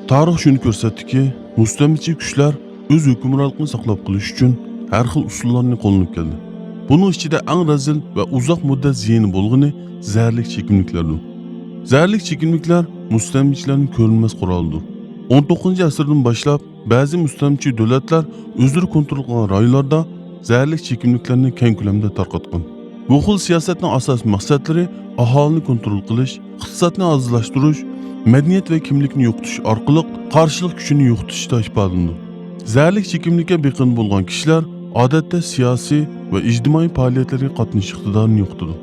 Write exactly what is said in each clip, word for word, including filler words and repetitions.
تارىخ شۇنى كۆرسەتتىكى، مۇستەملىكىچى كۈچلەر ئۆز ھۆكۈمرانلىقىنى ساقلاپ قېلىش ئۈچۈن ھەر خىل ئۇسۇللارنى قوللىنىپ كەلدى. بۇنىڭ ئىچىدە ئەڭ رەزىل ۋە ئۇزاق مۇددەت زىيىنى بولغىنى زەھەرلىك چېكىملىكلەردۇر. زەھەرلىك چېكىملىكلەر مۇستەملىكىچىلەرنىڭ كۆرۈنمەس قورالىدۇر. ئون توققۇزىنچى ئەسىردىن باشلاپ بەزى مۇستەملىكىچى دۆلەتلەر ئۆزلىرى كونترول قىلغان رايونلاردا زەھەرلىك چېكىملىكلەرنى كەڭ كۆلەمدە تارقاتقان. بۇ خىل سىياسەتنىڭ ئاساسىي مەقسەتلىرى ئاھالىنى كونترول قىلىش، ئىقتىسادنى ئاجىزلاشتۇرۇش، مەدەنىيەت ۋە كىملىكنى يوقىتىش ئارقىلىق قارشىلىق كۈچىنى يوقىتىشتا ئىپادىلىنىدۇ. زەھەرلىك چېكىملىككە بېقىندى بولغان كىشىلەر ئادەتتە سىياسىي ۋە ئىجتىمائىي پائالىيەتلەرگە قاتنىشىش ئىقتىدارىنى يوقىتىدۇ.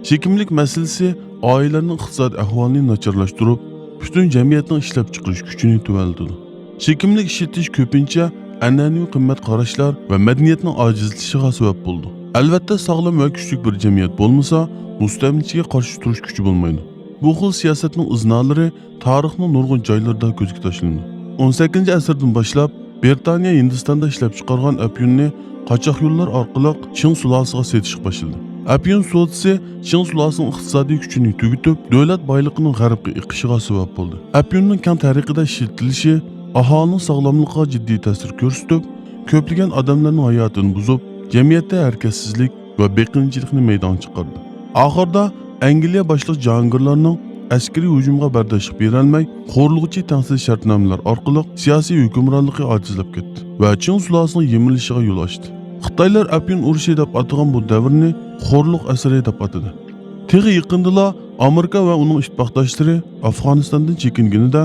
چېكىملىك مەسىلىسى ئائىلىلەرنىڭ ئىقتىسادىي ئەھۋالىنى ناچارلاشتۇرۇپ، پۈتۈن جەمئىيەتنىڭ ئىشلەپچىقىرىش كۈچىنى تۆۋەنلىتىدۇ. چېكىملىك ئىشلىتىش كۆپىنچە ئەنئەنىۋى قىممەت قاراشلار ۋە مەدەنىيەتنىڭ ئاجىزلىشىشىغا سەۋەب بولىدۇ. ئەلۋەتتە، ساغلام ۋە كۈچلۈك بىر جەمئىيەت بولمىسا، مۇستەملىكىچىگە قارشى تۇرۇش كۈچى بولمايدۇ. بۇ خىل سىياسەتنىڭ ئىزنالىرى تارىخنىڭ نۇرغۇن جايلىرىدا كۆزگە تاشلىنىدۇ. ئون سەككىزىنچى ئەسىردىن باشلاپ، بىرىتانىيە ھىندىستاندا ئىشلەپچىقارغان ئەپيۈننى قاچاق يوللار ئارقىلىق چىڭ سۇلالىسىغا سېتىشقا باشلىدى. ئەپيۈن سودىسى چىڭ سۇلالىسىنىڭ ئىقتىسادىي كۈچىنى تۈگىتىپ، دۆلەت بايلىقىنىڭ غەربكە ئېقىشىغا سەۋەب بولدى. ئەپيۈننىڭ كەڭ تەرىقىدە ئىشلىتىلىشى ئاھالىنىڭ ساغلاملىقىغا جىددىي تەسىر كۆرسىتىپ، كۆپلىگەن ئادەملەرنىڭ ھاياتىنى بۇزۇپ، جەمئىيەتتە ھەرىكەتسىزلىك ۋە بېقىنچىلىقنى مەيدانغا چىقاردى. ئاخىرىدا ئەنگلىيە باشلىق جاھانگىرلارنىڭ ئەسكىرىي ھۇجۇمغا بەرداشلىق بېرەلمەي، خورلۇغۇچى تەڭسىز شەرتنامىلەر ئارقىلىق سىياسىي ھۆكۈمرانلىقى ئاجىزلاپ كەتتى ۋە چىڭ سۇلالىسىنىڭ يېمىلىشىغا يول ئاچتى. خىتايلار ئەپيۈن ئۇرۇشى دەپ ئاتىغان بۇ دەۋرنى خورلۇق ئەسىرى دەپ ئاتىدى. تېخى يېقىندىلا ئامېرىكا ۋە ئۇنىڭ ئىتتىپاقداشلىرى ئافغانىستاندىن چېكىنگىنىدە،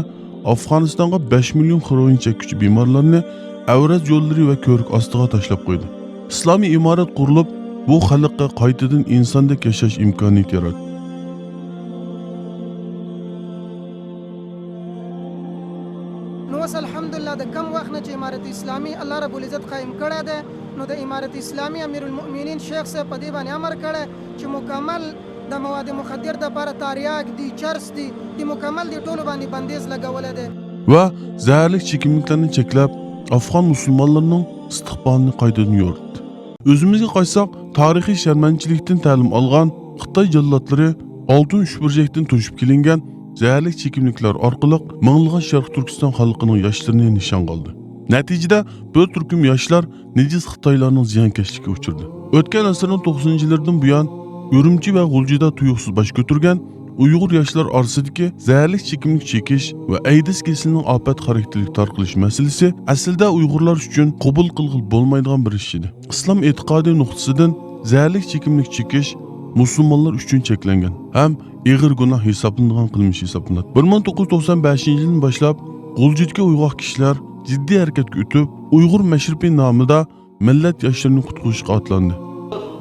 ئافغانىستانغا بەش مىليون خېروئىن چەككۈچى بىمارلارنى ئەۋرەز يوللىرى ۋە كۆۋرۈك ئاستىغا تاشلاپ قويدى. ئىسلامىي ئىمارەت قۇرۇلۇپ، بۇ خەلققە قايتىدىن ئىنساندەك ياشاش ئىمكانىيىتى ياراتتى. نو اوس الحمدلله د کم وخت نه چې امارت اسلامي الله رب العزت قایم کړی دی، نو د امارت اسلامي امیر المؤمنین شیخ صاحب په دې باندې امر کړی چې مکمل د مواد مخدر دپاره تاریاک دي، چرس دي، د مکمل دې ټولو باندې بندیز لګولی دی. ۋە زەھەرلىك چېكىملىكلەرنى چەكلەپ، ئافغان مۇسۇلمانلىرىنىڭ ئىستىقبالىنى قايتىدىن يورۇتتى. ئۆزىمىزگە قايتساق، تارىخىي شەرمەنچىلىكتىن تەلىم ئالغان خىتاي جاللاتلىرى ئالتۇن ئۈچبۇرجەكتىن توشۇپ كېلىنگەن زەھەرلىك چېكىملىكلەر ئارقىلىق مىڭلىغان شەرقىي تۈركىستان خەلقىنىڭ ياشلىرىنى نىشانغا ئالدى. نەتىجىدە، بىر تۈركۈم ياشلار نىجىس خىتايلارنىڭ زىيانكەشلىكىگە ئۇچرىدى. ئۆتكەن ئەسىرنىڭ توقسىنىنچى يىللىرىدىن بۇيان ئۈرۈمچى ۋە غۇلجىدا تۇيۇقسىز باش كۆتۈرگەن ئۇيغۇر ياشلار ئارىسىدىكى زەھەرلىك چېكىملىك چېكىش ۋە ئەيدىز كېسىلىنىڭ ئاپەت خاراكتېرلىك تارقىلىش مەسىلىسى ئەسلىدە ئۇيغۇرلار ئۈچۈن قوبۇل قىلغىلى بولمايدىغان بىر ئىش ئىدى. ئىسلام ئېتىقادى نۇقتىسىدىن زەھەرلىك چېكىملىك چېكىش مۇسۇلمانلار ئۈچۈن چەكلەنگەن ھەم ئېغىر گۇناھ ھېسابلىنىدىغان قىلمىش ھېسابلىناتتى. بىر مىڭ توققۇز يۈز توقسان بەشىنچى يىلدىن باشلاپ غۇلجىدىكى ئويغاق كىشىلەر جىددىي ھەرىكەتكە ئۆتۈپ، ئۇيغۇر مەشرىپى نامىدا مىللەت ياشلىرىنى قۇتقۇزۇشقا ئاتلاندى.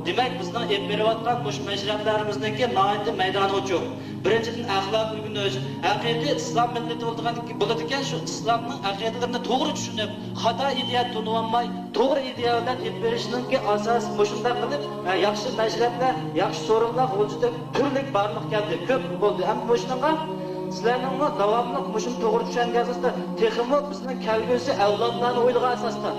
دېمەك، بىزنىڭ ئېلىپ بېرىۋاتقان مۇشۇ مەشرەپلىرىمىزنىڭكى ناھايىتى مەيدانى ئوچۇق. بىرىنچىدىن، ئەخلاق ئۆگىنىش، ھەقىقىي ئىسلام مىللىتى بولىدىكەن، بولىدىكەن، شۇ ئىسلامنىڭ ئەقىدىلىرىنى توغرا چۈشىنىپ، خاتا ئىدىيە تونۇۋالماي، توغرا ئىدىيە بىلەن ئېلىپ بېرىشنىڭكى ئاساسى مۇشۇنداق قىلىپ، ھە، ياخشى مەشرەپلەر، ياخشى سورۇنلار غۇلجىدا تۈرلۈك بارلىققا كەلدى، كۆپ بولدى. ئەمما مۇشۇنىڭغا سىلەرنىڭمۇ داۋاملىق مۇشۇنى توغرا چۈشەنگەن ئاساستا، تېخىمۇ بىزنىڭ كەلگۈسى ئەۋلادلارنى ئويلىغان ئاساستا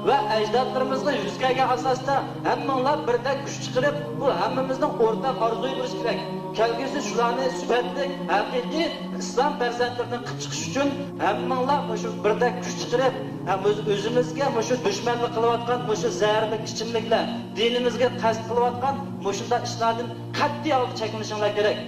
ۋە ئەجدادلىرىمىزغا يۈز كەلگەن ئاساستا ھەممىڭلار بىردەك كۈچ چىقىرىپ، بۇ ھەممىمىزنىڭ ئورتاق ئارزۇيى بولۇشى كېرەك. كەلگۈسى شۇلارنى سۈپەتلىك، ھەقىقىي ئىسلام پەرزەنتلىرىنى قىلىپ چىقىش ئۈچۈن ھەممىڭلار مۇشۇ بىردەك كۈچ چىقىرىپ، ھەم ئۆز-، ئۆزىمىزگە مۇشۇ دۈشمەنلىك قىلىۋاتقان مۇشۇ زەھەرلىك ئىچىملىكلەر، دىنىمىزگە قەست قىلىۋاتقان مۇشۇنداق ئىشلاردىن قەتئىي ھالدا چەكلىنىشىڭلار كېرەك.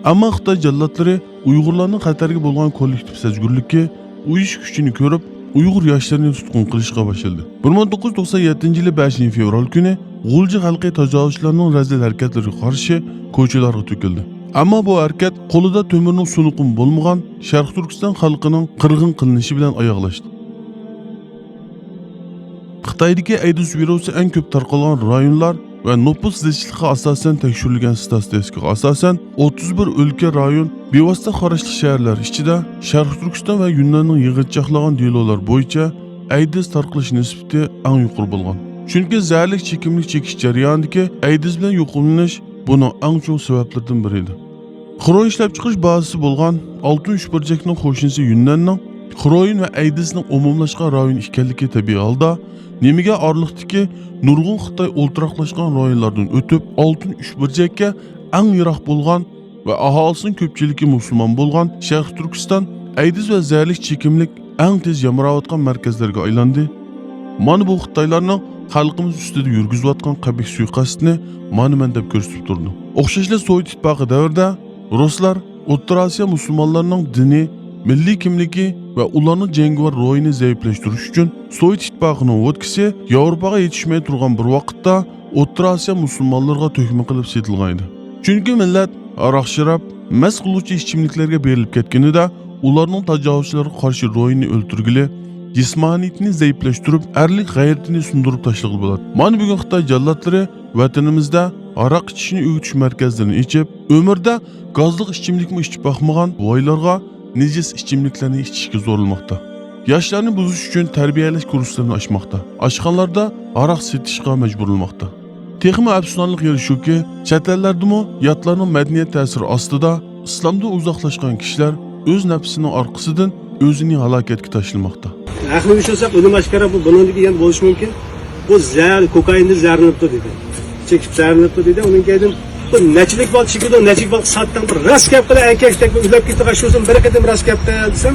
ئەمما خىتاي جاللاتلىرى ئۇيغۇرلارنىڭ خەتەرگە بولغان كوللېكتىپ سەزگۈرلۈككە ئۇيۇشۇش كۈچىنى كۆرۈپ، ئۇيغۇر ياشلىرىنى تۇتقۇن قىلىشقا باشلىدى. بىر مىڭ توققۇز يۈز توقسان يەتتىنچى يىلى بەشىنچى فېۋرال كۈنى غۇلجا خەلقى تاجاۋۇزچىلارنىڭ رەزىل ھەرىكەتلىرىگە قارشى كوچىلارغا تۆكۈلدى. ئەمما بۇ ھەرىكەت قولىدا تۆمۈرنىڭ سۇنۇقىمۇ بولمىغان شەرقىي تۈركىستان خەلقىنىڭ قىرغىن قىلىنىشى بىلەن ئاياغلاشتى. خىتايدىكى ئەيدىز ۋىرۇسى ئەڭ كۆپ تارقالغان رايونلار ۋە نوپۇس زىچلىقىغا ئاساسەن تەكشۈرۈلگەن ستاتىستىكىغا ئاساسەن، ئوتتۇز بىر ئۆلكە، رايون، بىۋاسىتە قاراشلىق شەھەرلەر ئىچىدە شەرقىي تۈركىستان ۋە يۈننەننىڭ يىغىنچاقلىغان دېلولار بويىچە ئەيدىز تارقىلىش نىسبىتى ئەڭ يۇقىرى بولغان. چۈنكى زەھەرلىك چېكىملىك چېكىش جەريانىدىكى ئەيدىز بىلەن يۇقۇملىنىش بۇنىڭ ئەڭ چوڭ سەۋەبلىرىدىن بىرى ئىدى. خروئىن ئىشلەپچىقىرىش بازىسى بولغان ئالتۇن ئۈچبۇرجەكنىڭ قوشنىسى يۈننەننىڭ خروئىن ۋە ئەيدىزنىڭ ئومۇملاشقان رايونى ئىكەنلىكى تەبىئىي ھالدا، نېمىگە ئارىلىقتىكى نۇرغۇن خىتاي ئولتۇراقلاشقان رايونلاردىن ئۆتۈپ، ئالتۇن ئۈچبۇرجەككە ئەڭ يىراق بولغان ۋە ئاھالىسىنىڭ كۆپچىلىكى مۇسۇلمان بولغان شەرقىي تۈركىستان ئەيدىز ۋە زەھەرلىك چېكىملىك ئەڭ تېز يامراۋاتقان مەركەزلەرگە ئايلاندى. مانا بۇ خىتايلارنىڭ خەلقىمىز ئۈستىدە يۈرگۈزۈۋاتقان قەبىھ سۇيىقەستىنى مانا مەن دەپ كۆرسىتىپ تۇرىدۇ. ئوخشاشلا سوۋېت ئىتتىپاقى دەۋرىدە رۇسلار ئوتتۇرا ئاسىيا مۇسۇلمانلىرىنىڭ دىنىي، مىللىي كىملىكى ۋە ئۇلارنىڭ جەڭگىۋار روھىنى زەئىپلەشتۈرۈش ئۈچۈن سوۋېت ئىتتىپاقىنىڭ ۋودكىسى ياۋروپاغا يېتىشمەي تۇرغان بىر ۋاقىتتا ئوتتۇرا ئاسىيا مۇسۇلمانلىرىغا تۆھمە قىلىپ سېتىلغان ئىدى. چۈنكى مىللەت ھاراق-شاراب، مەست قىلغۇچى ئىچىملىكلەرگە بېرىلىپ كەتكىنىدە، ئۇلارنىڭ تاجاۋۇزچىلارغا قارشى روھىنى ئۆلتۈرگىلى، جىسمانىيىتىنى زەئىپلەشتۈرۈپ، ئەرلىك غەيرىتىنى سۇندۇرۇپ تاشلىغىلى بولاتتى. مانا بۈگۈن خىتاي جاللاتلىرى ۋەتىنىمىزدە ھاراق ئىچىشنى ئۆگىتىش مەركەزلىرىنى ئېچىپ، ئۆمرىدە گازلىق ئىچىملىكمۇ ئىچىپ باقمىغان بوۋايلارغا نىجىس ئىچىملىكلەرنى ئىچىشكە زورلىماقتا. ياشلارنى بۇزۇش ئۈچۈن تەربىيەلەش كۇرسلىرىنى ئاچماقتا. ئاشخانىلاردا ھاراق سېتىشقا مەجبۇرلىماقتا. تېخىمۇ ئەپسۇسلىنارلىق يېرى شۇكى، چەت ئەللەردىمۇ ياتلارنىڭ مەدەنىيەت تەسىرى ئاستىدا ئىسلامدىن ئۇزاقلاشقان كىشىلەر ئۆز نەپسىنىڭ ئارقىسىدىن ئۆزىنى ھالاكەتكە تاشلىماقتا. ھەقلىمىش بولساق، ئۇنىمۇ ئاشكارا بۇ، بۇنىڭدىكى يەنە بولۇشى مۇمكىن. بۇ زەھەر، كوكايىندىن زەھەرلىنىپتۇ دېدى. چېكىپ زەھەرلىنىپتۇ دېدى. ئۇنىڭ كەينىدىن بۇ نەچچىلىك بال چېكىدۇ، نەچچىلىك بال ساتتىڭ، بىر راست گەپ قىلە، ئەركەكتەك بىر ئۆلۈپ كېتىدىغان شۇ بىر قېتىم راست گەپ قىلە دېسەم،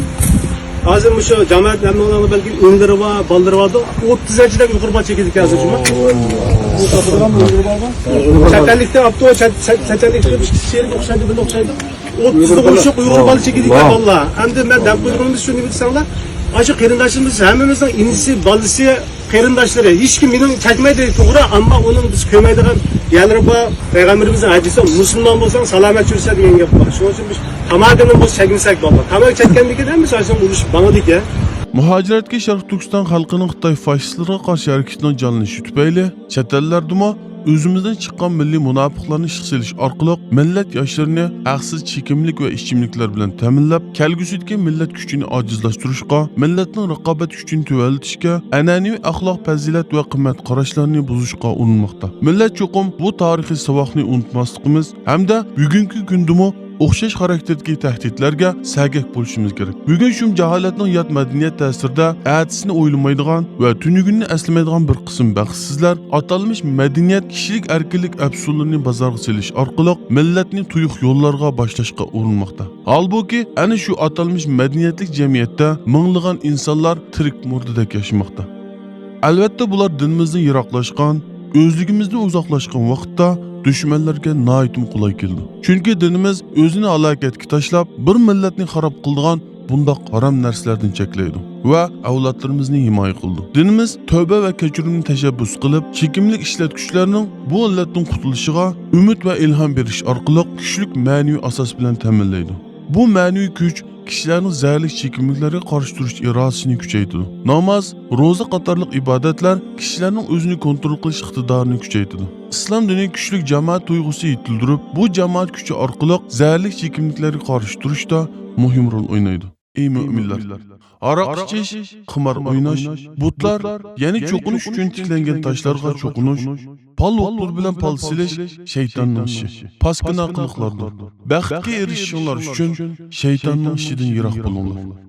ھازىر مۇشۇ جامائەت ھەممىڭلارنىڭ بەلكىم ئىنىلىرى بار، بالىلىرى باردۇ، ئوتتۇز نەچچىدەك يۇقىرى بال چېكىدىكەن ھازىر جۇما. چەت ئەللىكتە ئاپتۇ، چەت-، چەت-، چەت ئەللىكتە ئىككى ئۇچ كىشى ئوخشايدۇ، بىرىنى ئوخشايدۇ. ئوتتۇزدىن ئوشۇق ئۇيغۇر بالا چېكىدىكەن بالىلار. ئەمدى مەن دەپ قويغىنىمىز شۇ، نېمە دېسەڭلار، ئاشۇ قېرىنداشلىرىمىز ھەممىمىزنىڭ ئىنىسى، بالىسى، قېرىنداشلىرى، ھېچكىم مېنىڭ چەكمەيدۇ، توغرا، ئەمما ئۇنىڭ بىز كۆرمەيدىغان يەرلىرى بار. پەيغەمبىرىمىز ھەدىسىدە، مۇسۇلمان بولساڭ سالامەت يۈرسە دېگەن گەپ بار. شۇنىڭ ئۈچۈن بىز تاماكىنى بۇ چەكمىسەك بولىدۇ. تاماكا چەككەندىكىن ھەممىسى ئاشۇ ئۇرۇشۇپ ماڭىدىكەن. مۇھاجىرەتكە شەرقىي تۈركىستان خەلقىنىڭ خىتاي فاشىستلىرىغا قارشى ھەرىكىتىنىڭ جانلىنىشى تۈپەيلى، چەت ئەللەردىمۇ ئۆزىمىزدىن چىققان مىللىي مۇناپىقلارنى ئىشقا سېلىش ئارقىلىق مىللەت ياشلىرىنى ھەقسىز چېكىملىك ۋە ئىچىملىكلەر بىلەن تەمىنلەپ، كەلگۈسىدىكى مىللەت كۈچىنى ئاجىزلاشتۇرۇشقا، مىللەتنىڭ رىقابەت كۈچىنى تۆۋەنلىتىشكە، ئەنئەنىۋى ئەخلاق پەزىلەت ۋە قىممەت قاراشلارنى بۇزۇشقا ئۇرۇنماقتا. مىللەت چوقۇم بۇ تارىخىي ساۋاقنى ئۇنتۇماسلىقىمىز ھەمدە بۈگۈنكى كۈندىمۇ ئوخشاش خاراكتېردىكى تەھدىتلەرگە سەگەك بولۇشىمىز كېرەك. بۈگۈن شۇم جاھالەتنىڭ يات مەدەنىيەت تەسىرىدە ئەتىسىنى ئويلىمايدىغان ۋە تۈنۈگۈننى ئەسلىمەيدىغان بىر قىسىم بەختسىزلەر ئاتالمىش مەدەنىيەت، كىشىلىك ئەركىنلىك ئەپسۇنلىرىنى بازارغا سېلىش ئارقىلىق مىللەتنى تۇيۇق يوللارغا باشلاشقا ئۇرۇنماقتا. ھالبۇكى، ئەنە شۇ ئاتالمىش مەدەنىيەتلىك جەمئىيەتتە مىڭلىغان ئىنسانلار تىرىك مۇردىدەك ياشىماقتا. ئەلۋەتتە، بۇلار دىنىمىزدىن يىراقلاشقان، ئۆزلۈكىمىزدىن ئۇزاقلاشقان ۋاقىتتا دۈشمەنلەرگە ناھايىتىمۇ قولاي كېلىدۇ. چۈنكى دىنىمىز ئۆزىنى ھالاكەتكە تاشلاپ، بىر مىللەتنى خاراب قىلىدىغان بۇنداق ھارام نەرسىلەردىن چەكلەيدۇ ۋە ئەۋلادلىرىمىزنى ھىمايە قىلىدۇ. دىنىمىز تەۋبە ۋە كەچۈرۈمنى تەشەببۇس قىلىپ، چېكىملىك ئىشلەتكۈچىلەرنىڭ بۇ ئىللەتتىن قۇتۇلۇشىغا ئۈمىد ۋە ئىلھام بېرىش ئارقىلىق كۈچلۈك مەنىۋى ئاساس بىلەن تەمىنلەيدۇ. بۇ مەنىۋى كۈچ كىشىلەرنىڭ زەھەرلىك چېكىملىكلەرگە قارشى تۇرۇش ئىرادىسىنى كۈچەيتىدۇ. ناماز، روزا قاتارلىق ئىبادەتلەر كىشىلەرنىڭ ئۆزىنى كونترول قىلىش ئىقتىدارىنى كۈچەيتىدۇ. ئىسلام دىنى كۈچلۈك جامائەت تۇيغۇسى يېتىلدۈرۈپ، بۇ جامائەت كۈچى ئارقىلىق زەھەرلىك چېكىملىكلەرگە قارشى تۇرۇشتا مۇھىم رول ئوينايدۇ. ئەي مۆمىنلەر! ھاراق ئىچىش، قىمار ئويناش، بۇتلار، يەنى چوقۇنۇش ئۈچۈن تىكلەنگەن تاشلارغا چوقۇنۇش، پال ئوقلىرى بىلەن پال سېلىش شەيتاننىڭ ئىشى. پاسكىنا قىلىقلاردۇر. بەختكە ئېرىشىشىڭلار ئۈچۈن شەيتاننىڭ ئىشىدىن يىراق بولۇڭلار.